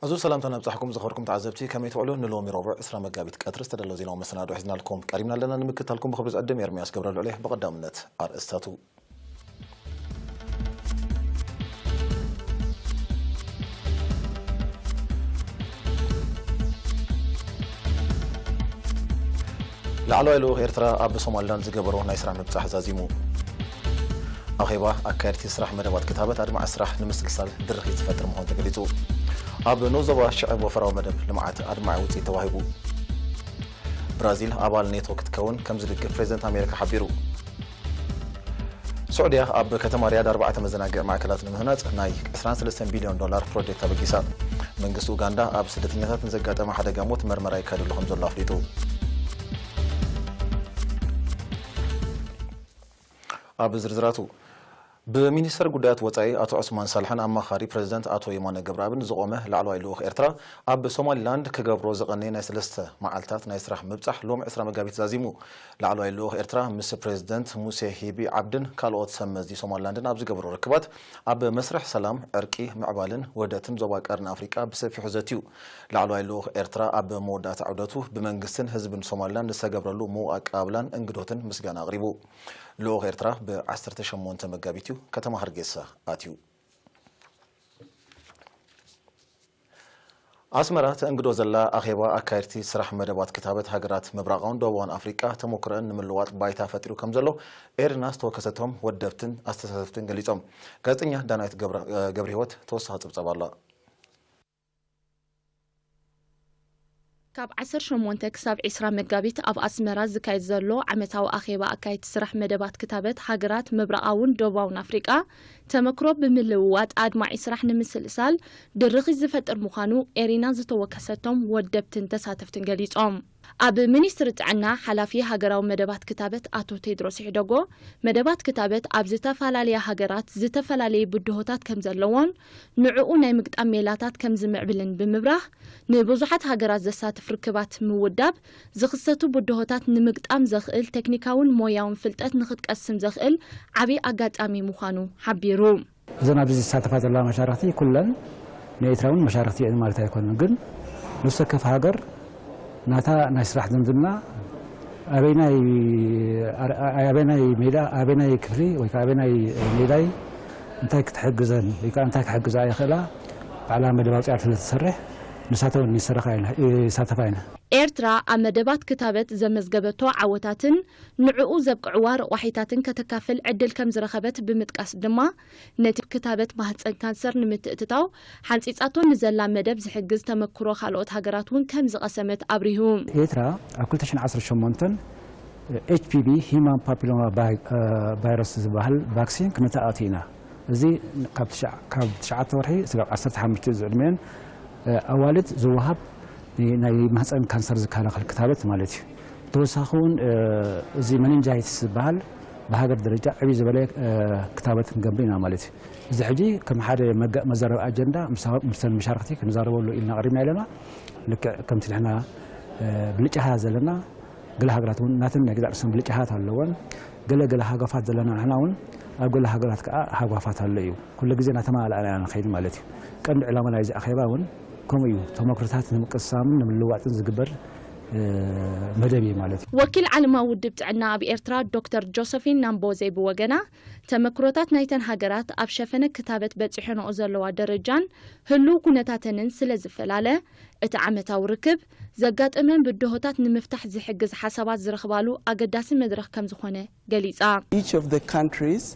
ኣዝዩ ሰላምታ ነብጻሕኩም ዝኸበርኩም ተዓዘብቲ፣ ከመይ ትውዕሉ? ንሎሚ ረቡዕ ዕስራ መጋቢት ቀትሪ ዝተዳለወ ዜናዊ መሰናዶ ሒዝናልኩም ቀሪብና ኣለና። ንምክትታልኩም ብኽብሪ ዝዕድም ኤርምያስ ገብረልዑል እየ። ብቐዳምነት ኣርእስታቱ። ላዕለዋይ ልኡኽ ኤርትራ ኣብ ሶማሊላንድ ዝገበሮ ናይ ስራሕ ምብጻሕ ዛዚሙ። ኣኼባ ኣካየድቲ ስራሕ መደባት ክታበት ኣድማዒ ስራሕ ንምስልሳል ድርኺት ዝፈጥር ምዃኑ ተገሊጹ። ኣብ ንኡስ ዞባ ሽዕብ ወፈራዊ መደብ ልምዓት ኣድማዒ ውጽኢት ተዋሂቡ። ብራዚል ኣባል ኔቶ ክትከውን ከም ዝድግፍ ፕሬዚደንት ኣሜሪካ ሓቢሩ። ስዑድያ ኣብ ከተማ ሪያድ ኣርባዕተ መዘናግዒ ማእከላት ንምህናጽ ናይ ዕስራን ሰለስተን ቢልዮን ዶላር ፕሮጀክት ኣበጊሳ። መንግስቲ ኡጋንዳ ኣብ ስደተኛታት ንዘጋጠመ ሓደጋ ሞት መርመራ ይካየደሉ ከም ዘሎ ኣፍሊጡ። ኣብ ዝርዝራቱ፣ ብሚኒስተር ጉዳያት ወጻኢ ኣቶ ዑስማን ሳልሕን ኣማኻሪ ፕሬዚደንት ኣቶ የማነ ገብረኣብን ዝቖመ ላዕለዋይ ልኡኽ ኤርትራ ኣብ ሶማሊላንድ ክገብሮ ዝቐነየ ናይ ሰለስተ መዓልታት ናይ ስራሕ ምብጻሕ ሎሚ ዕስራ መጋቢት ዛዚሙ። ላዕለዋይ ልኡኽ ኤርትራ ምስ ፕሬዚደንት ሙሴ ሂቢ ዓብድን ካልኦት ሰብ መዚ ሶማሊላንድን ኣብ ዝገበሮ ርክባት ኣብ መስርሕ ሰላም፣ ዕርቂ፣ ምዕባልን ውህደትን ዞባ ቀርኒ ኣፍሪቃ ብሰፊሑ ዘትዩ። ላዕለዋይ ልኡኽ ኤርትራ ኣብ መወዳእታ ዑደቱ ብመንግስትን ህዝብን ሶማሊላንድ ዝተገብረሉ ምዉቕ ኣቀባብላን እንግዶትን ምስጋና ኣቕሪቡ። ልኡኽ ኤርትራ ብ ዓሰርተ ሸሞንተ መጋቢት እዩ ከተማ ሃርጌሳ ኣትዩ። ኣስመራ ተእንግዶ ዘላ ኣኼባ ኣካየድቲ ስራሕ መደባት ክታበት ሃገራት ምብራቓውን ደቡባውን ኣፍሪቃ ተሞክሮአን ንምልዋጥ ባይታ ፈጢሩ ከም ዘሎ ኤሪና ዝተወከሰቶም ወደብትን ኣስተሳሰብትን ገሊጾም። ጋዜጠኛ ዳናይት ገብረ-፣ ገብረህይወት ተወሳኺ ጸብጻብ ኣላ። ካብ ዓሰርተ ሸሞንተ ክሳብ ዕስራ መጋቢት ኣብ ኣስመራ ዝካየድ ዘሎ ዓመታዊ ኣኼባ ኣካየድቲ ስራሕ መደባት ክታበት ሃገራት ምብራቓውን ደቡባውን ኣፍሪቃ ተመክሮ ብምልውዋጥ ኣድማዒ ስራሕ ንምስልሳል ድርኺት ዝፈጥር ምዃኑ ኤሪና ዝተወከሰቶም ወደብትን ተሳተፍትን ገሊጾም። ኣብ ሚኒስትሪ ጥዕና ሓላፊ ሃገራዊ መደባት ክታበት ኣቶ ቴድሮስ ይሕደጎ፣ መደባት ክታበት ኣብ ዝተፈላለያ ሃገራት ዝተፈላለየ ብድሆታት ከም ዘለዎን ንዕኡ ናይ ምግጣም ሜላታት ከም ዝምዕብልን ብምብራህ፣ ንብዙሓት ሃገራት ዘሳትፍ ርክባት ምውዳብ ዝኽሰቱ ብድሆታት ንምግጣም ዘኽእል ቴክኒካውን ሞያውን ፍልጠት ንኽትቀስም ዘኽእል ዓቢ ኣጋጣሚ ምዃኑ ሓቢሩ። እዘን ኣብዚ ዝሳተፋ ዘለዋ መሻርኽቲ ኩለን ንኤርትራ እውን መሻርኽቲ እየን ማለት ኣይኮነን። ግን ነፍሲ ወከፍ ሃገር ናታ ናይ ስራሕ ዝምድና ኣበይናይ፣ ኣበይናይ ሜዳ፣ ኣበይናይ ክፍሊ ወይ ከዓ ኣበይናይ ሜዳይ እንታይ ክትሕግዘን ወይ ከዓ እንታይ ክሕግዛ ይኽእላ፣ ባዕላ መደብ ኣውፂኣ ስለ ትሰርሕ፣ ንሳተን እውን ይሰርኻ ኢና፣ ይሳተፋ ኢና። ኤርትራ ኣብ መደባት ክታበት ዘመዝገበቶ ዓወታትን ንዕኡ ዘብቅዕዋ ረቋሒታትን ከተካፍል ዕድል ከም ዝረኸበት ብምጥቃስ ድማ፣ ነቲ ክታበት ማህጸን ካንሰር ንምትእትታው ሓንጺጻቶ ንዘላ መደብ ዝሕግዝ ተመክሮ ካልኦት ሃገራት እውን ከም ዝቐሰመት ኣብሪሁ። ኤርትራ ኣብ ክልተ ሽሕን ዓሰርተ ሸሞንተን ኤች ፒ ቪ፣ ሂማን ፓፒሎማ ቫይ-፣ እ፣ ቫይረስ ዝበሃል ቫክሲን ክንተኣቱ ኢና። እዚ ካብ ትሽዓ-፣ ካብ ትሽዓተ ወርሒ ስጋብ ዓሰርተ ሓሙሽተ ዝዕድመን፣ እ፣ ኣዋልድ ዝወሃብ ናይ ማህፀን ካንሰር ዝከላኸል ክታበት ማለት እዩ። ብተወሳኺ እውን፣ እ፣ እዚ መኒንጃይትስ ዝበሃል ብሃገር ደረጃ ዕብይ ዝበለ፣ እ፣ ክታበት ክንገብር ኢና ማለት እዩ። እዚ ሕጂ ከም ሓደ መገ-፣ መዛረቢ ኣጀንዳ ምስ፣ ምስተን መሻርክቲ ክንዛረበሉ ኢልና ቀሪብና ኣለና። ልክዕ ከምቲ ንሕና፣ እ፣ ብልጫታት ዘለና፣ ገለ ሃገራት እውን ናተን ናይ ገዛእ ርእሰን ብልጫታት ኣለወን። ገለ ገለ ሃጓፋት ዘለና ንሕና እውን ኣብ ገለ ሃገራት ከዓ ሃጓፋት ኣሎ እዩ። ኩሉ ግዜ እናተመላላእና ኢና ንኸይድ ማለት እዩ። ቀንዲ ዕላማ ናይዚ ኣኼባ እውን ከምኡ እዩ። ተመክሮታት ንምቅሳምን ንምልዋጥን ዝግበር፣ እ፣ መደብ እዩ ማለት እዩ። ወኪል ዓለማዊ ውድብ ጥዕና ኣብ ኤርትራ ዶክተር ጆሰፊን ናምቦዜ ብወገና፣ ተመክሮታት ናይተን ሃገራት ኣብ ሸፈነ ክታበት በጺሐንኦ ዘለዋ ደረጃን ህሉው ኩነታተንን ስለ ዝፈላለ፣ እቲ ዓመታዊ ርክብ ዘጋጠመን ብድሆታት ንምፍታሕ ዝሕግዝ ሓሳባት ዝረኽባሉ ኣገዳሲ መድረኽ ከም ዝኾነ ገሊጻ። Each of the countries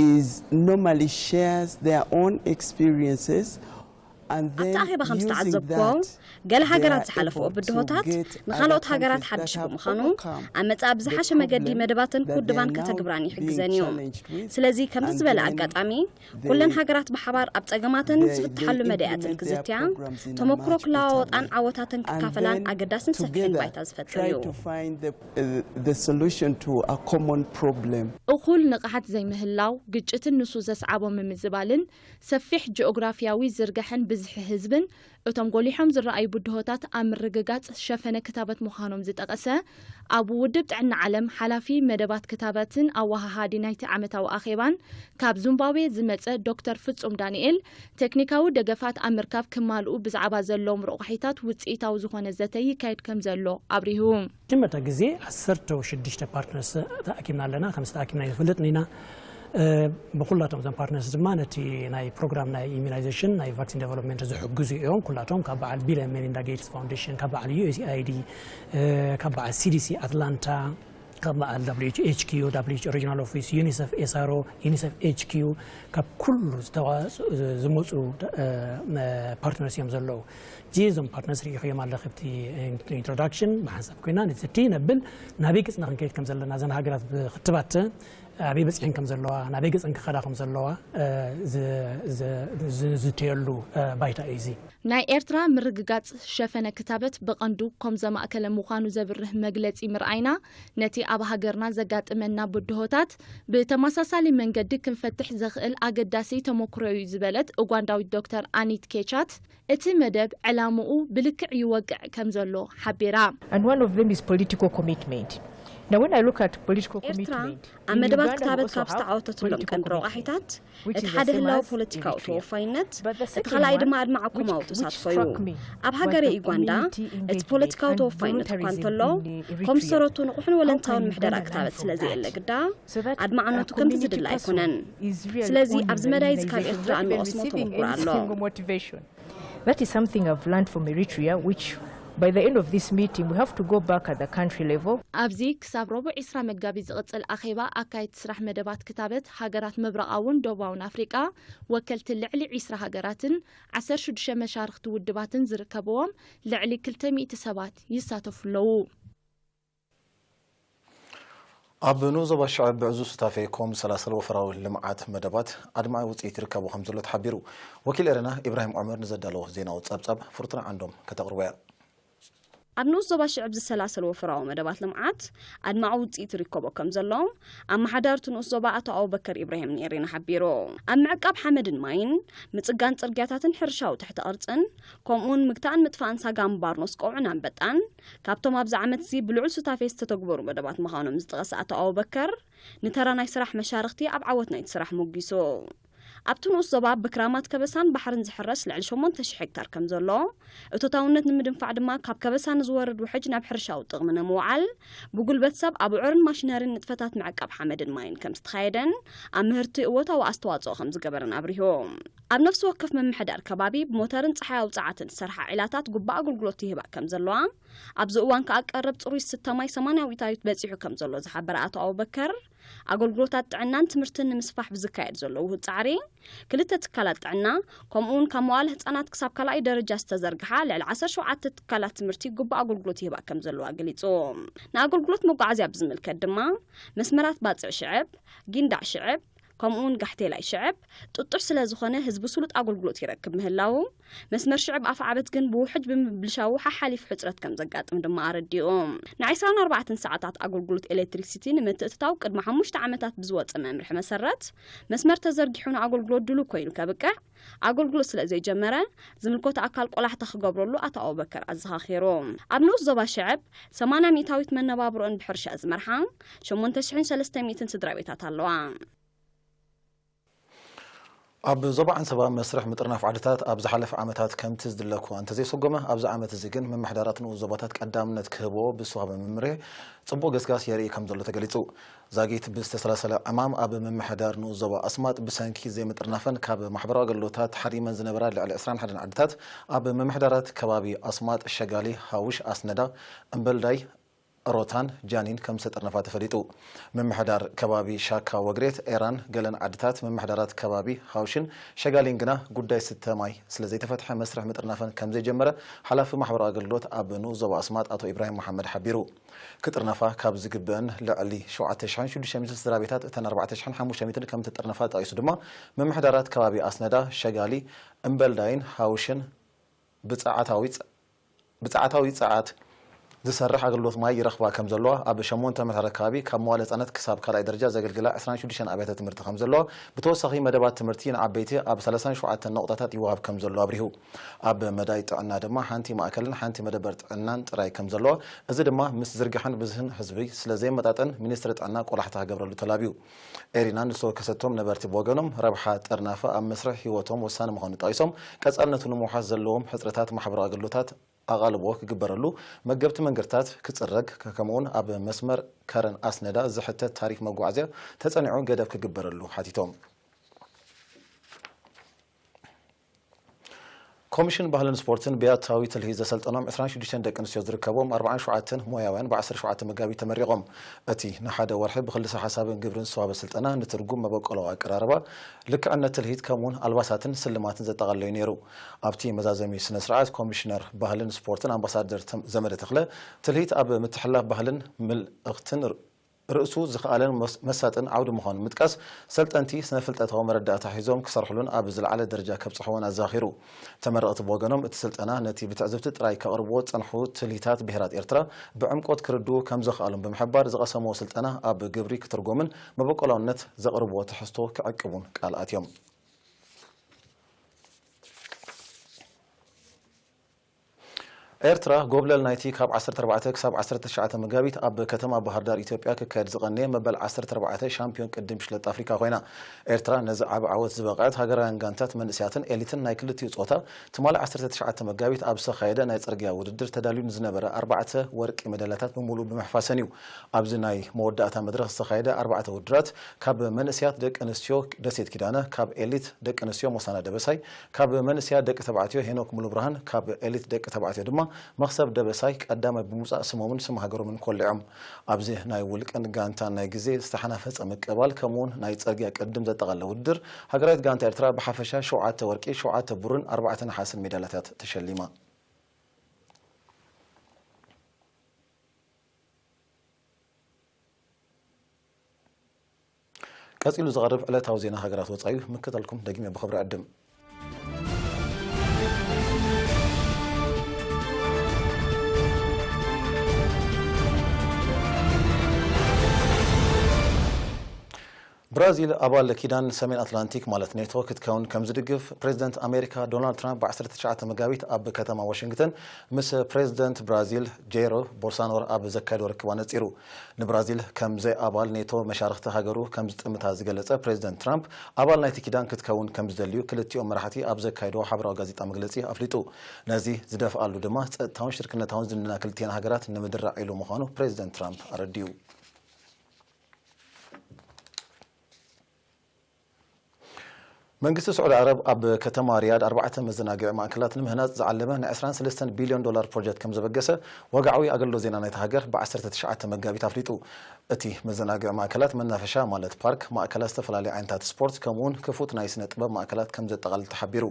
is normally shares their own experiences. ኣብቲ ኣኼባ ከም ዝተዓዘብኩዎ፣ ገለ ሃገራት ዝሓለፍኦ ብድሆታት ንኻልኦት ሃገራት ሓድሽ ብምዃኑ፣ ኣብ መጻኢ ብዝሓሸ መገዲ መደባትን ውድባን ከተግብራን ይሕግዘን እዩ። ስለዚ፣ ከምዚ ዝበለ ኣጋጣሚ፣ ኩለን ሃገራት ብሓባር ኣብ ጸገማተን ዝፍትሓሉ መዳያትን ክዝትያ፣ ተመክሮ ክለዋወጣን ዓወታተን ክካፈላን ኣገዳስን ሰፊሕን ባይታ ዝፈጥር እዩ። The solution to a common problem. እኹል ንቕሓት ዘይምህላው፣ ግጭትን ንሱ ዘስዓቦ ምምዝባልን ሰፊሕ ጂኦግራፊያዊ ዝርግሐን ብዝሒ ህዝብን እቶም ጎሊሖም ዝረኣዩ ብድሆታት ኣብ ምርግጋጽ ሸፈነ ክታበት ምዃኖም ዝጠቐሰ፣ ኣብ ውድብ ጥዕና ዓለም ሓላፊ መደባት ክታበትን ኣወሃሃዲ ናይቲ ዓመታዊ ኣኼባን ካብ ዙምባብዌ ዝመጸ ዶክተር ፍጹም ዳንኤል፣ ቴክኒካዊ ደገፋት ኣብ ምርካብ ክማልኡ ብዛዕባ ዘለዎም ረቑሒታት ውጽኢታዊ ዝኾነ ዘተ ይካየድ ከም ዘሎ ኣብሪሁ። መጀመርታ ግዜ ዓሰርተ ሽዱሽተ ፓርትነርስ ተኣኪብና ኣለና። ከም ዝተኣኪብና ይፈልጥን ኢና። እ፣ ብኩላቶም እዞም ፓርትነርስ ድማ ነቲ ናይ ፕሮግራም ናይ ኢሚዩናይዜሽን ናይ ቫክሲን ዴቨሎፕመንት ዝሕግዙ እዮም። ኩላቶም ካብ በዓል ቢል ሜሊንዳ ጌትስ ፋውንዴሽን፣ ካብ በዓል ዩ ኤስ ኤ ኣይ ዲ፣ እ፣ ካብ በዓል ሲ ዲ ሲ ኣትላንታ፣ ካብ በዓል ደብሊው ኤች ኦ፣ ሪጂናል ኦፊስ፣ ዩኒሰፍ ኤስ ኣር ኦ፣ ዩኒሰፍ ኤች ኪው፣ ካብ ኩሉ ዝተዋጽኡ ዝመጹ፣ እ፣ ፓርትነርስ እዮም ዘለዉ። እዚ እዞም ፓርትነርስ ርኢኽዮም ኣለኺ ኣብቲ ኢንትሮዳክሽን። ብሓንሳብ ኮይና ነቲ ነብል ናበይ ገጽና ክንከይድ ከም ዘለና፣ እዘን ሃገራት ብክትባት ኣበይ በጺሐን ከም ዘለዋ፣ ናበይ ገጸን ክኸዳ ከም ዘለዋ፣ እ፣ ዝ-፣ ዝ-፣ ዝ-፣ ዝዝተየሉ፣ እ፣ ባይታ እዩ እዚ። ናይ ኤርትራ ምርግጋጽ ሸፈነ ክታበት ብቐንዱ ኮም ዘማእከለ ምዃኑ ዘብርህ መግለጺ ምርኣይና፣ ነቲ ኣብ ሃገርና ዘጋጥመና ብድሆታት ብተመሳሳሊ መንገዲ ክንፈትሕ ዘኽእል ኣገዳሲ ተመኩሮ እዩ ዝበለት ኡጋንዳዊት ዶክተር ኣኒት ኬቻት፣ እቲ መደብ ዕላምኡ ብልክዕ ይወቅዕ ከም ዘሎ ሓቢራ። And one of them is political commitment. Now, when I look at political ኤርትራ commitment, ኣብ in መደባት Uganda, we ክታበት also ካብ have ዝተዓወተትሎም political ቀንዲ commitment, ረቋሒታት፣ which እቲ is ሓደ the ህላው same as ፖለቲካዊ Eritrea. ተወፋይነት፣ But the እቲ second ካልኣይ ድማ one, ኣድማዕ which, ኮማዊ which ተሳትፎ እዩ። Struck me ኣብ was ሃገረ the ዩጋንዳ፣ community እቲ engagement ፖለቲካዊ and ተወፋይነት እኳ voluntarism እንተሎ፣ in Eritrea. ከም ዝሰረቱ ንቑሕን How ወለንታውን can ምሕደራ Uganda learn ክታበት from ስለ that? ዘየለ ግዳ፣ So that, uh, ኣድማዕነቱ ከምቲ community ዝድለ person ኣይኮነን። Is really ስለዚ፣ owning ኣብዚ the መዳይ እዚ ካብ immunization ኤርትራ without even እንወቕስሞ receiving ተመኩሮ any ኣሎ። Single motivation. That is something I've learned from Eritrea, which by the end of this meeting, we have to go back at the country level. ኣብዚ ክሳብ ረቡዕ ዕስራ መጋቢት ዝቕጽል ኣኼባ ኣካየድቲ ስራሕ መደባት ክታበት ሃገራት ምብራቓውን ደቡባውን ኣፍሪቃ፣ ወከልቲ ልዕሊ ዕስራ ሃገራትን ዓሰርተ ሽዱሽተ መሻርኽቲ ውድባትን ዝርከብዎም ልዕሊ ክልተ ሚእቲ ሰባት ይሳተፉ ኣለዉ። ኣብ ንኡስ ዞባ ሽዕብ ብዕዙዝ ሱታፌ ኮም ዝሰላሰል ወፈራዊ ልምዓት መደባት ኣድማዒ ውፅኢት ይርከቦ ከም ዘሎ ተሓቢሩ። ወኪል ኤረና ኢብራሂም ዑመር ንዘዳለዎ ዜናዊ ጸብጻብ ፍርቱና ዓንዶም ከተቕርቦ እያ። ኣብ ንኡስ ዞባ ሽዕብ ዝሰላሰል ወፈራዊ መደባት ልምዓት ኣድማዒ ውፅኢት ይርከቦ ከም ዘሎ ኣመሓዳሪ እቲ ንኡስ ዞባ ኣቶ ኣቡበከር ኢብራሂም ንኤሬና ሓቢሩ። ኣብ ምዕቃብ ሓመድን ማይን፣ ምጽጋን ጽርግያታትን ሕርሻዊ ትሕተ ቅርጽን፣ ከምኡውን ምግታእን ምጥፋእን ሳጋን ባርኖስ ቀውዕን ኣንበጣን፣ ካብቶም ኣብዚ ዓመት እዚ ብልዑል ሱታፌ ዝተተግበሩ መደባት ምዃኖም ዝጠቐሰ ኣቶ ኣቡበከር፣ ንተራ ናይ ስራሕ መሻርኽቲ ኣብ ዓወት ናይቲ ስራሕ ሞጊሱ። ኣብቲ ንኡስ ዞባ ብክራማት ከበሳን ባሕርን ዝሕረስ ልዕሊ ሸሞንተ ሽሕ ሄክታር ከም ዘሎ፣ እቶታውነት ንምድንፋዕ ድማ ካብ ከበሳ ንዝወርድ ውሕጅ ናብ ሕርሻዊ ጥቕሚ ንምውዓል፣ ብጉልበት ሰብ፣ ኣቡዑርን ማሽነሪን ንጥፈታት ምዕቃብ ሓመድን ማይን ከም ዝተኻየደን ኣብ ምህርቲ እወታዊ ኣስተዋጽኦ ከም ዝገበረን ኣብሪሁ። ኣብ ነፍሲ ወከፍ ምምሕዳር ከባቢ ብሞተርን ጸሓያዊ ጸዓትን ዝሰርሓ ዒላታት ጉባእ ኣገልግሎት ይህባ ከም ዘለዋ፣ ኣብዚ እዋን ከኣ ቀረብ ጽሩይ ዝስተ ማይ ሰማንያ ሚእታዊት በጺሑ ከም ዘሎ ዝሓበረ ኣቶ ኣቡበከር፣ ኣገልግሎታት ጥዕናን ትምህርትን ንምስፋሕ ብዝካየድ ዘሎ ውሁድ ጻዕሪ፣ ክልተ ትካላት ጥዕና፣ ከምኡውን ካብ መዋለ ህጻናት ክሳብ ካልኣይ ደረጃ ዝተዘርግሓ ልዕሊ ዓሰርተ ሸውዓተ ትካላት ትምህርቲ ጉባእ ኣገልግሎት ይህባ ከም ዘለዋ ገሊጹ። ንኣገልግሎት መጓዓዝያ ብዝምልከት ድማ፣ መስመራት ባጽዕ ሽዕብ፣ ጊንዳዕ ሽዕብ፣ ከምኡውን ጋሕቴላይ ሽዕብ ጥጡሕ ስለ ዝኾነ ህዝቢ ስሉጥ ኣገልግሎት ይረክብ ምህላዉ፣ መስመር ሽዕብ ኣፍዓበት ግን ብውሕጅ ብምብልሻዉ ሓሓሊፉ ሕጽረት ከም ዘጋጥም ድማ ኣረዲኡ። ን ዕስራን ኣርባዕተን ሰዓታት ኣገልግሎት ኤሌክትሪክሲቲ ንምትእትታው ቅድሚ ሓሙሽተ ዓመታት ብዝወጸ መምርሒ መሰረት፣ መስመር ተዘርጊሑ ንኣገልግሎት ድሉው ኮይኑ ከብቅዕ፣ ኣገልግሎት ስለ ዘይጀመረ፣ ዝምልከቶ ኣካል ቆላሕታ ክገብረሉ ኣቶ ኣቡበከር ኣዘኻኺሩ። ኣብ ንኡስ ዞባ ሽዕብ፣ ሰማንያ ሚእታዊት መነባብሮኣን ብሕርሻ ዝመርሓ፣ ሸሞንተ ሽሕን ሰለስተ ሚእትን ስድራ ቤታት ኣለዋ። ኣብ ዞባ ዓንሰባ መስርሕ ምጥርናፍ ዓድታት ኣብ ዝሓለፈ ዓመታት ከምቲ ዝድለ እኳ እንተዘይሰጎመ፣ ኣብዚ ዓመት እዚ ግን ምምሕዳራት ንኡስ ዞባታት ቀዳምነት ክህብዎ ብዝተዋህበ መምርሒ ጽቡቕ ገስጋስ የርኢ ከም ዘሎ ተገሊጹ። ዛጊት ብዝተሰላሰለ ዕማም ኣብ ምምሕዳር ንኡስ ዞባ ኣስማጥ ብሰንኪ ዘይምጥርናፈን ካብ ማሕበራዊ ኣገልግሎታት ተሓሪመን ዝነበራ ልዕሊ ዕስራን ሓደን ዓድታት ኣብ ምምሕዳራት ከባቢ ኣስማጥ፣ ሸጋሊ፣ ሃውሽ፣ ኣስነዳ፣ እምበልዳይ፣ ሮታን ጃኒን ከም ዝተጠርነፋ ተፈሊጡ። ምምሕዳር ከባቢ ሻካ ወግሬት፣ ኤራን ገለን ዓድታት፣ ምምሕዳራት ከባቢ ሃውሽን ሸጋሊን ግና ጉዳይ ስተ ማይ ስለ ዘይተፈትሐ መስርሕ ምጥርናፈን ከም ዘይጀመረ ሓላፊ ማሕበራዊ ኣገልግሎት ኣብ ንኡስ ዞባ ኣስማጥ ኣቶ ኢብራሂም መሓመድ ሓቢሩ። ክጥርነፋ ካብ ዝግብአን ልዕሊ ሸውዓተ ሽሕን ሽዱሽተ ሚእትን ስድራ ቤታት እተን ኣርባዕተ ሽሕን ሓሙሽተ ሚእትን ከም ዝተጠርነፋ ጠቒሱ ድማ ምምሕዳራት ከባቢ ኣስነዳ፣ ሸጋሊ፣ እምበልዳይን ሃውሽን ብጸዓታዊ ጸ-፣ ብጸዓታዊ ጸዓት ዝሰርሕ ኣገልግሎት ማይ ይረኽባ ከም ዘለዋ፣ ኣብ ሸሞንተ መታሕት ከባቢ ካብ መዋለ ህጻናት ክሳብ ካልኣይ ደረጃ ዘገልግላ ዕስራን ሽዱሽተን ኣብያተ ትምህርቲ ከም ዘለዋ፣ ብተወሳኺ መደባት ትምህርቲ ንዓበይቲ ኣብ ሰላሳን ሸውዓተን ነቑጣታት ይወሃብ ከም ዘሎ ኣብሪሁ። ኣብ መዳይ ጥዕና ድማ ሓንቲ ማእከልን ሓንቲ መደበር ጥዕናን ጥራይ ከም ዘለዋ፣ እዚ ድማ ምስ ዝርግሐን ብዝህን ህዝቢ ስለ ዘይመጣጠን ሚኒስትሪ ጥዕና ቆላሕታ ክገብረሉ ተላብዩ። ኤሪና ንዝተወከሰቶም ነበርቲ ብወገኖም፣ ረብሓ ጥርናፈ ኣብ መስርሕ ህይወቶም ወሳኒ ምዃኑ ጠቒሶም፣ ቀጻልነቱ ንምውሓስ ዘለዎም ሕጽረታት ማሕበራዊ ኣገልግሎታት ኣቓልቦ ክግበረሉ፣ መገብቲ መንገድታት ክጽረግ፣ ከምኡውን ኣብ መስመር ከረን ኣስነዳ ዝሕተት ታሪፍ መጓዓዝያ ተጸኒዑ ገደብ ክግበረሉ ሓቲቶም። ኮሚሽን ባህልን ስፖርትን ብያታዊ ትልሂት ዘሰልጠኖም ዕስራን ሽዱሽተን ደቂ ኣንስትዮ ዝርከቦም ኣርባዓን ሸውዓተን ሞያውያን ብ ዓሰርተ ሸውዓተ መጋቢት ተመሪቖም። እቲ ንሓደ ወርሒ ብክልሰ ሓሳብን ግብርን ዝተዋህበ ስልጠና ንትርጉም መበቆላዊ ኣቀራርባ፣ ልክዕነት ትልሂት ከምኡውን ኣልባሳትን ስልማትን ዘጠቓለዩ ነይሩ። ኣብቲ መዛዘሚ ስነ ስርዓት ኮሚሽነር ባህልን ስፖርትን ኣምባሳደር ተም-፣ ዘመደ ተኽለ ትልሂት ኣብ ምትሕልላፍ ባህልን ምልእኽትን ርእሱ ዝኸኣለን መስ-፣ መሳጥን ዓውዲ ምዃኑ ምጥቃስ፣ ሰልጠንቲ ስነ-ፍልጠታዊ መረዳእታ ሒዞም ክሰርሕሉን ኣብ ዝለዓለ ደረጃ ከብጽሕዎን ኣዘኻኺሩ። ተመረቕቲ ብወገኖም፣ እቲ ስልጠና ነቲ ብትዕዝብቲ ጥራይ ከቕርብዎ ዝጸንሑ ትልሂታት ብሄራት ኤርትራ ብዕምቆት ክርድኡ ከም ዘኽኣሎም ብምሕባር፣ ዝቐሰምዎ ስልጠና ኣብ ግብሪ ክትርጎምን መበቆላውነት ዘቕርብዎ ትሕዝቶ ክዕቅቡን ቃል ኣትዮም። ኤርትራ፣ ጎብለል ናይቲ ካብ ዓሰርተ ኣርባዕተ ክሳብ ዓሰርተ ትሽዓተ መጋቢት ኣብ ከተማ ባህር ዳር ኢትዮጵያ ክካየድ ዝቐነየ መበል ዓሰርተ ኣርባዕተ ሻምፒዮን ቅድድም ብሽክለታ ኣፍሪካ ኮይና። ኤርትራ ነዚ ዓቢ ዓወት ዝበቕዐት ሃገራውያን ጋንታት መንእሰያትን ኤሊትን ናይ ክልቲኡ ጾታ ትማሊ ዓሰርተ ትሽዓተ መጋቢት ኣብ ዝተኻየደ ናይ ጽርግያ ውድድር ተዳልዩ ንዝነበረ ኣርባዕተ ወርቂ ሜዳልያታት ብምሉእ ብምሕፋሰን እዩ። ኣብዚ ናይ መወዳእታ መድረኽ ዝተኻየደ ኣርባዕተ ውድድራት፣ ካብ መንእሰያት ደቂ ኣንስትዮ ደሴት ኪዳነ፣ ካብ ኤሊት ደቂ ኣንስትዮ ሞሳና ደበሳይ፣ ካብ መንእሰያት ደቂ ተባዕትዮ ሄኖክ ሙሉብርሃን፣ ካብ ኤሊት ደቂ ተባዕትዮ ድማ መኽሰብ ደበሳይ ቀዳማይ ብምውጻእ ስሞምን ስም ሃገሮምን ኮሊዖም። ኣብዚ ናይ ውልቅን ጋንታን ናይ ግዜ ዝተሓናፈጸ ምቅባል ከምኡውን ናይ ጽርግያ ቅድድም ዘጠቓለለ ውድድር፣ ሃገራዊት ጋንታ ኤርትራ ብሓፈሻ ሸውዓተ ወርቂ፣ ሸውዓተ ብሩርን ኣርባዕተ ነሓስን ሜዳልያታት ተሸሊማ። ቀጺሉ ዝቐርብ ዕለታዊ ዜና ሃገራት ወጻኢ ምክታልኩም ደጊመ ብኽብሪ ዕድም። ብራዚል ኣባል ኪዳን ሰሜን ኣትላንቲክ ማለት ኔቶ ክትከውን ከም ዝድግፍ ፕሬዚደንት ኣሜሪካ ዶናልድ ትራምፕ ብ ዓሰርተ ትሽዓተ መጋቢት ኣብ ከተማ ዋሽንግተን ምስ ፕሬዚደንት ብራዚል ጄሮ ቦልሳኖር ኣብ ዘካየዶ ርክብ ኣነጺሩ። ንብራዚል ከም ዘይ ኣባል ኔቶ መሻርኽቲ ሃገሩ ከም ዝጥምታ ዝገለጸ ፕሬዚደንት ትራምፕ፣ ኣባል ናይቲ ኪዳን ክትከውን ከም ዝደልዩ ክልቲኦም መራሕቲ ኣብ ዘካየዶ ሓበራዊ ጋዜጣ መግለጺ ኣፍሊጡ። ነዚ ዝደፍኣሉ ድማ ጸጥታውን ሽርክነታውን ዝምድና ክልቲኤን ሃገራት ንምድራዕ ኢሉ ምዃኑ ፕሬዚደንት ትራምፕ ኣረዲኡ። መንግስቲ ስዑዲ ዓረብ ኣብ ከተማ ሪያድ ኣርባዕተ መዘናግዒ ማእከላት ንምህናጽ ዝዓለመ ናይ ዕስራን ሰለስተን ቢልዮን ዶላር ፕሮጀክት ከም ዘበገሰ ወግዓዊ ኣገልግሎት ዜና ናይታ ሃገር ብ ዓሰርተ ትሽዓተ መጋቢት ኣፍሊጡ። እቲ መዘናግዒ ማእከላት መናፈሻ ማለት ፓርክ፣ ማእከላት ዝተፈላለዩ ዓይነታት ስፖርት፣ ከምኡውን ክፉት ናይ ስነ ጥበብ ማእከላት ከም ዘጠቓልል ተሓቢሩ።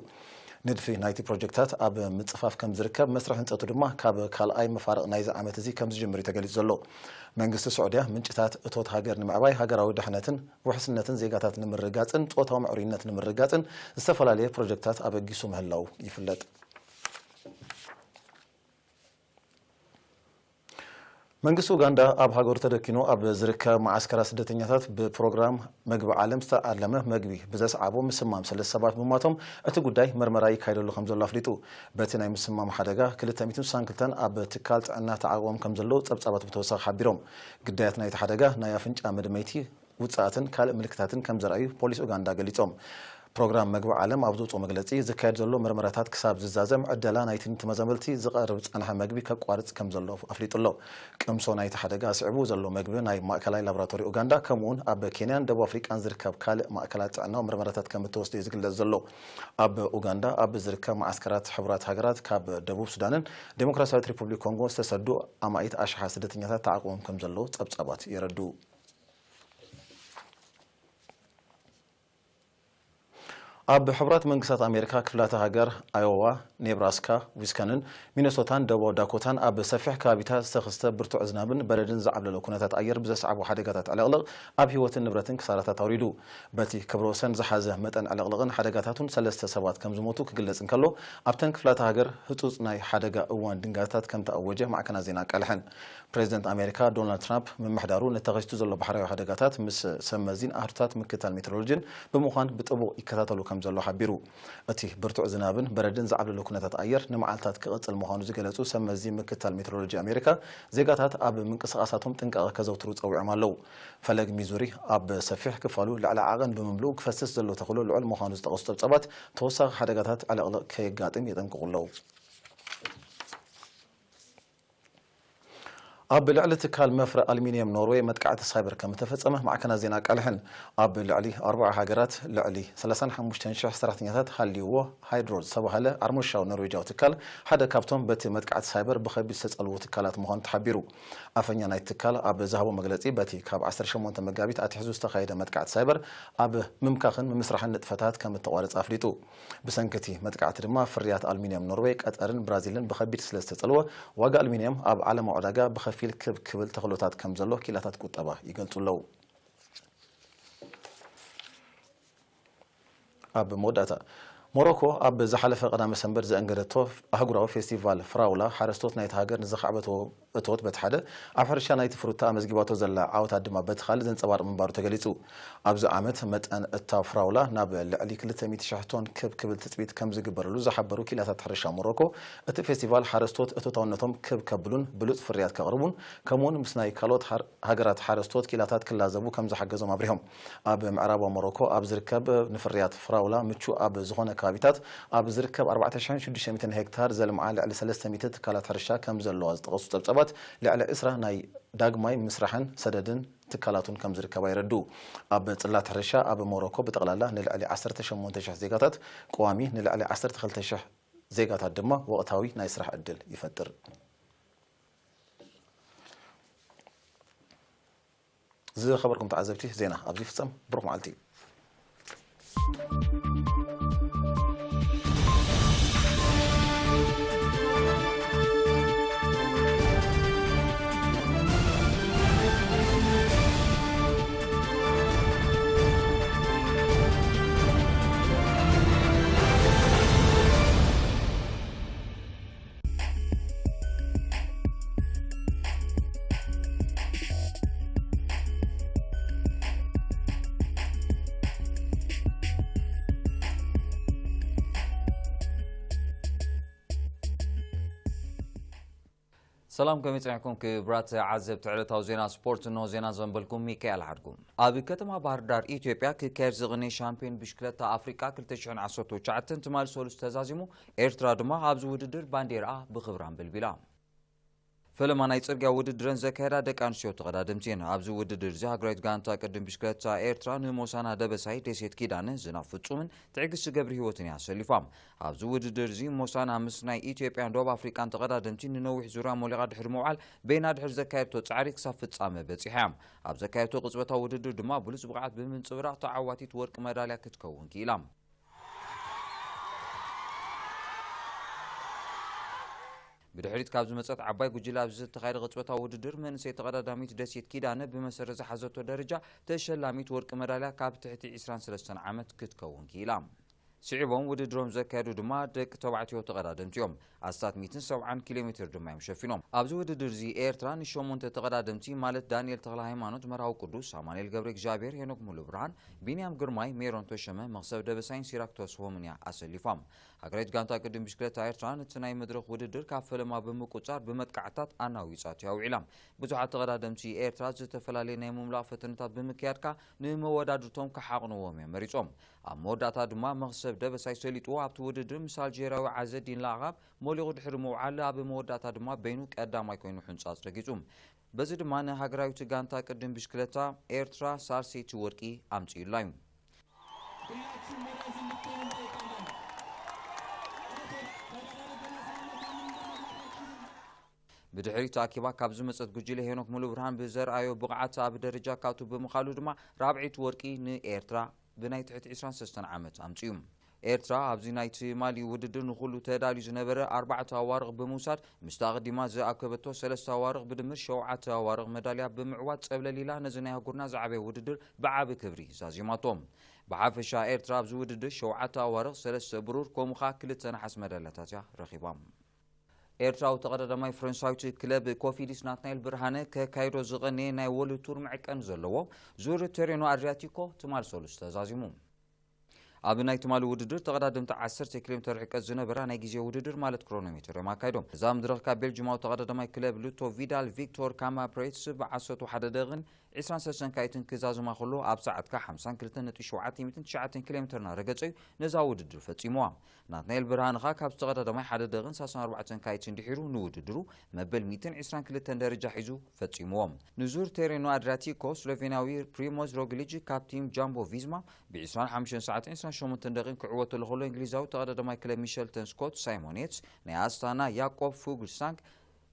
ንድፊ ናይቲ ፕሮጀክታት ኣብ ምጽፋፍ ከም ዝርከብ፣ መስርሕ ህንጸቱ ድማ ካብ ካልኣይ መፋርቕ ናይዚ ዓመት እዚ ከም ዝጅምር እዩ ተገሊጹ ዘሎ። መንግስቲ ስዑድያ ምንጭታት እቶት ሃገር ንምዕባይ፣ ሃገራዊ ድሕነትን ውሕስነትን ዜጋታት ንምርግጋጽን ጾታዊ ምዕሩይነት ንምርግጋጽን ዝተፈላለየ ፕሮጀክታት ኣበጊሱ ምህላው ይፍለጥ። መንግስቲ ኡጋንዳ ኣብ ሃገሩ ተደኪኑ ኣብ ዝርከብ መዓስከራት ስደተኛታት ብፕሮግራም መግቢ ዓለም ዝተዓለመ መግቢ ብዘስዓቦ ምስማም ሰለስተ ሰባት ምሟቶም እቲ ጉዳይ መርመራ ይካየደሉ ከም ዘሎ ኣፍሊጡ። በቲ ናይ ምስማም ሓደጋ ክልተ ሚእትን ስሳን ክልተን ኣብ ትካል ጥዕና ተዓቑቦም ከም ዘለዉ ጸብጻባት ብተወሳኺ ሓቢሮም። ግዳያት ናይቲ ሓደጋ ናይ ኣፍንጫ መድመይቲ ውጽኣትን ካልእ ምልክታትን ከም ዘርኣዩ ፖሊስ ኡጋንዳ ገሊጾም። ፕሮግራም መግቢ ዓለም ኣብ ዘውጽኦ መግለጺ፣ ዝካየድ ዘሎ መርመራታት ክሳብ ዝዛዘም፣ ዕደላ ናይቲ ንተመዛበልቲ ዝቐርብ ዝጸንሐ መግቢ ከቋርጽ ከም ዘሎ ኣፍሊጡ ኣሎ። ቅምሶ ናይቲ ሓደጋ ኣስዒቡ ዘሎ መግቢ ናይ ማእከላይ ላቦራቶሪ ኡጋንዳ፣ ከምኡውን ኣብ ኬንያን ደቡብ ኣፍሪቃን ዝርከብ ካልእ ማእከላት ጥዕናዊ መርመራታት ከም እተወስደ እዩ ዝግለጽ ዘሎ። ኣብ ኡጋንዳ ኣብ ዝርከብ መዓስከራት ሕቡራት ሃገራት ካብ ደቡብ ሱዳንን ዴሞክራሲያዊት ሪፑብሊክ ኮንጎን ዝተሰዱ ኣማኢት ኣሽሓት ስደተኛታት ተዓቑቦም ከም ዘለዉ ጸብጻባት የረድኡ። ኣብ ሕቡራት መንግስታት ኣሜሪካ ክፍላተ ሃገር ኣዮዋ፣ ኔብራስካ፣ ዊስከንን ሚነሶታን ደቡባዊ ዳኮታን ኣብ ሰፊሕ ከባቢታት ዝተኸስተ ብርቱዕ ዝናብን በረድን ዝዓብለሎ ኩነታት ኣየር ብዘስዓቦ ሓደጋታት ዕልቕልቕ ኣብ ህይወትን ንብረትን ክሳራታት ኣውሪዱ። በቲ ክብረ ወሰን ዝሓዘ መጠን ዕልቕልቕን ሓደጋታቱን ሰለስተ ሰባት ከም ዝሞቱ ክግለጽ እንከሎ፣ ኣብተን ክፍላተ ሃገር ህጹጽ ናይ ሓደጋ እዋን ድንጋታት ከም ተኣወጀ ማዕከናት ዜና ኣቃልሐን። ፕሬዚደንት ኣሜሪካ ዶናልድ ትራምፕ፣ ምምሕዳሩ ነተኸሲቱ ዘሎ ባሕራዊ ሓደጋታት ምስ ሰብ መዚን ኣህዱታት ምክትታል ሜትሮሎጂን ብምዃን ብጥቡቕ ይከታተሉ ከም ዘሎ ሓቢሩ። እቲ ብርቱዕ ዝናብን በረድን ዝዓብለሎ ኩነታት ኣየር ንመዓልታት ክቕጽል ምዃኑ ዝገለጹ ሰብ መዚ ምክትታል ሜትሮሎጂ ኣሜሪካ፣ ዜጋታት ኣብ ምንቅስቓሳቶም ጥንቃቐ ከዘውትሩ ጸዊዖም ኣለዉ። ፈለግ ሚዙሪ ኣብ ሰፊሕ ክፋሉ ልዕሊ ዓቐን ብምምልኡ ክፈስስ ዘሎ ተኽእሎ ልዑል ምዃኑ ዝጠቐሱ ጸብጻባት፣ ተወሳኺ ሓደጋታት ዕልቕልቕ ከየጋጥም የጠንቅቑ ኣለዉ። ኣብ ልዕሊ ትካል መፍረ ኣልሚንየም ኖርዌይ መጥቃዕቲ ሳይበር ከም እተፈጸመ ማዕከናት ዜና ኣቃልሐን። ኣብ ልዕሊ ኣርባዓ ሃገራት ልዕሊ ሰላሳን ሓሙሽተን ሽሕ ሰራሕተኛታት ሃልይዎ ሃይድሮ ዝተባህለ ኣርሞሻዊ ኖርዌጃዊ ትካል ሓደ ካብቶም በቲ መጥቃዕቲ ሳይበር ብኸቢድ ዝተጸልዉ ትካላት ምዃኑ ተሓቢሩ። ኣፈኛ ናይቲ ትካል ኣብ ዝሃቦ መግለጺ፣ በቲ ካብ ዓሰርተ ሸሞንተ መጋቢት ኣትሒዙ ዝተኻየደ መጥቃዕቲ ሳይበር ኣብ ምምካኽን ምምስራሕን ንጥፈታት ከም እተቋረጸ ኣፍሊጡ። ብሰንኪ እቲ መጥቃዕቲ ድማ ፍርያት ኣልሚንየም ኖርዌይ፣ ቀጠርን ብራዚልን ብኸቢድ ስለ ዝተጸልወ፣ ዋጋ ኣልሚንየም ኣብ ዓለማዊ ዕዳጋ ብኸፊል ክብ ክብል ተኽእሎታት ከም ዘሎ ኪላታት ቁጠባ ይገልጹ ኣለዉ። ኣብ መወዳእታ፣ ሞሮኮ ኣብ ዝሓለፈ ቀዳመ ሰንበት ዘእንገደቶ ኣህጉራዊ ፌስቲቫል ፍራውላ፣ ሓረስቶት ናይቲ ሃገር ንዘኻዕበትዎ እቶት በቲ ሓደ፣ ኣብ ሕርሻ ናይቲ ፍሩታ ኣመዝጊባቶ ዘላ ዓወታት ድማ በቲ ካልእ ዘንጸባርቕ ምንባሩ ተገሊጹ። ኣብዚ ዓመት መጠን እታው ፍራውላ ናብ ልዕሊ ክልተ ሚእቲ ሽሕ ቶን ክብ ክብል ትጽቢት ከም ዝግበረሉ ዝሓበሩ ኪላታት ሕርሻ ሞሮኮ፣ እቲ ፌስቲቫል ሓረስቶት እቶታውነቶም ክብ ከብሉን ብሉጽ ፍርያት ከቕርቡን፣ ከምኡውን ምስ ናይ ካልኦት ሃር-፣ ሃገራት ሓረስቶት ኪላታት ክላዘቡ ከም ዝሓገዞም ኣብሪሆም። ኣብ ምዕራባዊ ሞሮኮ ኣብ ዝርከብ ንፍርያት ፍራውላ ምቹእ ኣብ ዝኾነ ከባቢታት ኣብ ዝርከብ ኣርባዕተ ሽሕን ሽዱሽተ ሚእትን ሄክታር ዘልምዓ ልዕሊ ሰለስተ ሚእቲ ትካላት ሕርሻ ከም ዘለዋ ዝጠቐሱ ጸብጻባት፣ ልዕሊ ዕስራ ናይ ዳግማይ ምስራሕን ሰደድን ትካላቱን ከም ዝርከባ የረድኡ። ኣብ ጽላት ሕርሻ ኣብ ሞሮኮ ብጠቕላላ ንልዕሊ ዓሰርተ ሸሞንተ ሽሕ ዜጋታት ቀዋሚ፣ ንልዕሊ ዓሰርተ ክልተ ሽሕ ዜጋታት ድማ ወቕታዊ ናይ ስራሕ ዕድል ይፈጥር። ዝኸበርኩም ተዓዘብቲ፣ ዜና ኣብዚ ይፍጸም። ብሩኽ መዓልቲ። ሰላም፣ ከመይ ጸኒሕኩም ክቡራት ዓዘብቲ ዕለታዊ ዜና ስፖርት? እንሆ ዜና ዘንበልኩም ሚካኤል ሓድጉ። ኣብ ከተማ ባህር ዳር ኢትዮጵያ ክካየድ ዝቕነይ ሻምፒዮን ብሽክለታ ኣፍሪቃ ክልተ ሽሕን ዓሰርተ ትሽዓተን ትማሊ ሰሉስ ተዛዚሙ፣ ኤርትራ ድማ ኣብዚ ውድድር ባንዴራኣ ብኽብሪ ኣንበልቢላ። ፈለማ ናይ ጽርግያ ውድድረን ዘካየዳ ደቂ ኣንስትዮ ተቐዳደምቲ እየን። ኣብዚ ውድድር እዚ ሃገራዊት ጋንታ ቅድም ብሽክለታ ኤርትራ ንሞሳና ደበሳይ፣ ደሴት ኪዳነ፣ ዝናብ ፍጹምን ትዕግስቲ ገብረ ህይወትን እያ ኣሰሊፋ። ኣብዚ ውድድር እዚ ሞሳና ምስ ናይ ኢትዮጵያን ደቡብ ኣፍሪቃን ተቐዳደምቲ ንነዊሕ ዙርያ ሞሊቓ ድሕሪ ምውዓል፣ በይና ድሕሪ ዘካየድቶ ጻዕሪ ክሳብ ፍጻመ በጺሓ እያ። ኣብ ዘካየድቶ ቅጽበታዊ ውድድር ድማ ብሉጽ ብቕዓት ብምንጽብራቕ ተዓዋቲት ወርቂ መዳልያ ክትከውን ክኢላ። ብድሕሪት ካብ ዝመጸት ዓባይ ጉጅለ ኣብዚ ዝተኻየደ ቅጽበታዊ ውድድር መንእሰይ ተቐዳዳሚት ደሴት ኪዳነ ብመሰረት ዝሓዘቶ ደረጃ ተሸላሚት ወርቂ መዳልያ ካብ ትሕቲ ዕስራን ሰለስተን ዓመት ክትከውን ክኢላ። ስዒቦም ውድድሮም ዘካየዱ ድማ ደቂ ተባዕትዮ ተቐዳደምቲ እዮም። ኣስታት ሚእትን ሰብዓን ኪሎ ሜትር ድማ እዮም ሸፊኖም። ኣብዚ ውድድር እዚ ኤርትራ ንሸሞንተ ተቐዳደምቲ ማለት ዳንኤል ተኽለ ሃይማኖት፣ መርሃዊ ቅዱስ፣ ኣማኑኤል ገብረ እግዚኣብሔር፣ ሄኖክ ሙሉ ብርሃን፣ ቢንያም ግርማይ፣ ሜሮን ተሸመ፣ መኽሰብ ደበሳይን ሲራክ ተስፎምን እያ ኣሰሊፋ። ሃገራዊት ጋንታ ቅድም ብሽክለታ ኤርትራ ነቲ ናይ መድረኽ ውድድር ካብ ፈለማ ብምቁጻር ብመጥቃዕታት ኣናዊጻቶ እያ ውዒላ። ብዙሓት ተቐዳደምቲ ኤርትራ ዝተፈላለየ ናይ ምምላቕ ፈተነታት ብምክያድካ ንመወዳድርቶም ክሓቕንዎም እዮም መሪጾም። ኣብ መወዳእታ ድማ መኽሰብ ደበሳይ ሰሊጥዎ ኣብቲ ውድድር ምስ ኣልጀርያዊ ዓዘዲን ላዕቓብ ሞሊቑ ድሕሪ ምውዓል ኣብ መወዳእታ ድማ በይኑ ቀዳማይ ኮይኑ ሕንጻጽ ረጊጹ። በዚ ድማ ንሃገራዊት ጋንታ ቅድም ብሽክለታ ኤርትራ ሳልሰይቲ ወርቂ ኣምጺኡላ እዩ። ብድሕሪት ተኣኪባ ካብ ዝመጸት ጉጅለ ሄኖክ ሙሉብርሃን ብዘርኣዮ ብቕዓት ኣብ ደረጃ ካብቱ ብምኻሉ ድማ ራብዒት ወርቂ ንኤርትራ ብናይ ትሕቲ ዕስራን ሰለስተን ዓመት ኣምጺኡ። ኤርትራ ኣብዚ ናይ ትማሊ ውድድር ንኹሉ ተዳልዩ ዝነበረ ኣርባዕተ ኣዋርቕ ብምውሳድ፣ ምስቲ ኣቐዲማ ዝኣከበቶ ሰለስተ ኣዋርቕ ብድምር ሸውዓተ ኣዋርቕ መዳልያ ብምዕዋት ጸብለል ኢላ ነዚ ናይ ኣህጉርና ዝዓበየ ውድድር ብዓቢ ክብሪ ዛዚማቶ። ብሓፈሻ ኤርትራ ኣብዚ ውድድር ሸውዓተ ኣዋርቕ፣ ሰለስተ ብሩር፣ ከምኡ ኸኣ ክልተ ነሓስ መዳልያታት እያ ረኺባ። ኤርትራዊ ተቐዳዳማይ ፈረንሳዊት ክለብ ኮፊዲስ ናትናኤል ብርሃነ ከካይዶ ዝቐነየ ናይ ወርልድ ቱር መዐቀኒ ዘለዎ ዙር ቴሬኖ ኣድሪያቲኮ ትማል ሰሉስ ተዛዚሙ። ኣብ ናይ ትማሊ ውድድር ተቐዳደምቲ ዓሰርተ ኪሎ ሜትር ርሕቀት ዝነበራ ናይ ግዜ ውድድር ማለት ክሮኖሜትር እዮም ኣካይዶም። እዛ ምድረኽ ካብ ቤልጅማዊ ተቐዳዳማይ ክለብ ሉቶ ቪዳል ቪክቶር ካማፕሬትስ ብዓሰርተ ሓደ ደቂቕን ዕስራን ሰለስተን ካይትን ክዛዝማ ከሎ ኣብ ሰዓትካ ሓምሳን ክልተን ነጥቢ ሸውዓተ ሚእትን ትሽዓተን ኪሎ ሜትር እናረገጸ እዩ ነዛ ውድድር ፈጺምዋ። ናትናኤል ብርሃንኻ ካብ ተቐዳዳማይ ሓደ ደቂቕን ሰላሳን ኣርባዕተን ካይትን ድሒሩ ንውድድሩ መበል ሚእትን ዕስራን ክልተን ደረጃ ሒዙ ፈጺምዎ። ንዙር ቴሬኖ ኣድሪያቲኮ ስሎቬንያዊ ፕሪሞዝ ሮግሊጅ ካብ ቲም ጃምቦ ቪዝማ ብዕስራን ሓሙሽተን ሰዓትን ዕስራን ሸሞንተን ደቂቕን ክዕወት ተሎ ከሎ፣ እንግሊዛዊ ተቐዳዳማይ ክለብ ሚሸልተን ስኮት ሳይሞን ዬትስ ናይ ኣስታና ያኮብ ፉግልሳንግ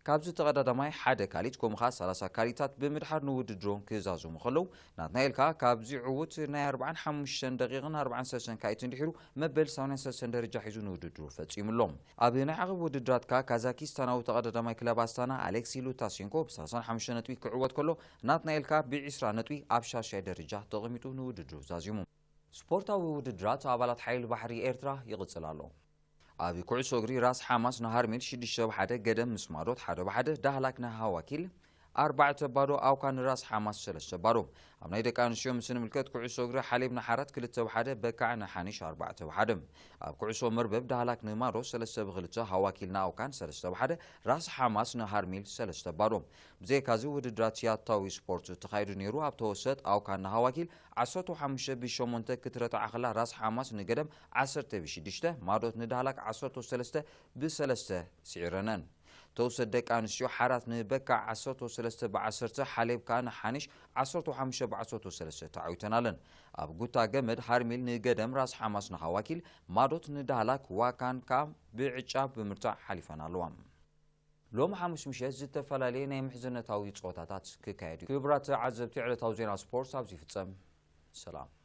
ካብዚ ተቐዳዳማይ ሓደ ካልኢት ከምኡ ኸኣ ሰላሳ ካልኢታት ብምድሓር ንውድድሮም ክዛዘሙ ከለዉ፣ ናትናኤል ከኣ ካብዚ ዕዉት ናይ ኣርባዓን ሓሙሽተን ደቂቕን ኣርባዓን ሰለስተን ካልኢትን ድሒሩ መበል ሰማንያን ሰለስተን ደረጃ ሒዙ ንውድድሩ ፈጺሙ ኣሎ። ኣብ ናይ ዓቐብ ውድድራት ከኣ ካዛኪስታናዊ ተቐዳዳማይ ክለብ ኣስታና ኣሌክሲ ሉታሴንኮ ብሰላሳን ሓሙሽተን ነጥቢ ክዕወት ከሎ፣ ናትናኤል ከኣ ብዕስራ ነጥቢ ኣብ ሻድሻይ ደረጃ ተቐሚጡ ንውድድሩ ዛዚሙ። ስፖርታዊ ውድድራት ኣባላት ሓይሊ ባሕሪ ኤርትራ ይቕጽል ኣሎ። ኣብ ኩዕሶ እግሪ ራስ ሓማስ ንሃርሚል ሽዱሽተ ብ ሓደ፣ ገደም ምስ ማዶት ሓደ ብ ሓደ፣ ዳህላክ ንሃዋኪል ኣርባዕተ ባዶ፣ ኣውካ ንራስ ሓማስ ሰለስተ ባዶ። ኣብ ናይ ደቂ ኣንስትዮ ምስ ንምልከት ኩዕሶ እግሪ ሓሌብ ንሓራት ክልተ ብ ሓደ፣ በካዕ ንሓኒሽ ኣርባዕተ ብ ሓደ። ኣብ ኩዕሶ መርበብ ዳህላክ ንማዶት ሰለስተ ብ ክልተ፣ ሃዋኪል ንኣውካን ሰለስተ ብ ሓደ፣ ራስ ሓማስ ንሃርሚል ሰለስተ ባዶ። ብዘይካዚ ውድድራት ያታዊ ስፖርት ተኻይዱ ነይሩ። ኣብ ተወሰድ ኣውካን ንሃዋኪል ዓሰርተ ሓሙሽተ ብሸሞንተ ክትረትዓ ከላ፣ ራስ ሓማስ ንገደም ዓሰርተ ብሽዱሽተ፣ ማዶት ንዳህላክ ዓሰርተ ሰለስተ ብሰለስተ ስዒረነን። ተውሰድ ደቂ ኣንስትዮ ሓራት ንበካ ዓሰርተ ሰለስተ ብዓሰርተ፣ ሓሌብ ከኣ ንሓኒሽ ዓሰርተ ሓሙሽተ ብዓሰርተ ሰለስተ ተዓዊተናለን። ኣብ ጉታ ገመድ ሃርሚል ንገደም፣ ራስ ሓማስ ንሃዋኪል፣ ማዶት ንዳህላክ፣ ዋካን ከኣ ብዕጫ ብምርታዕ ሓሊፈን ኣለዋ። ሎሚ ሓሙስ ምሸት ዝተፈላለየ ናይ ምሕዝነታዊ ጸወታታት ክካየድ እዩ። ክቡራት ተዓዘብቲ፣ ዕለታዊ ዜና ስፖርት ኣብዚ ይፍጸም። ሰላም።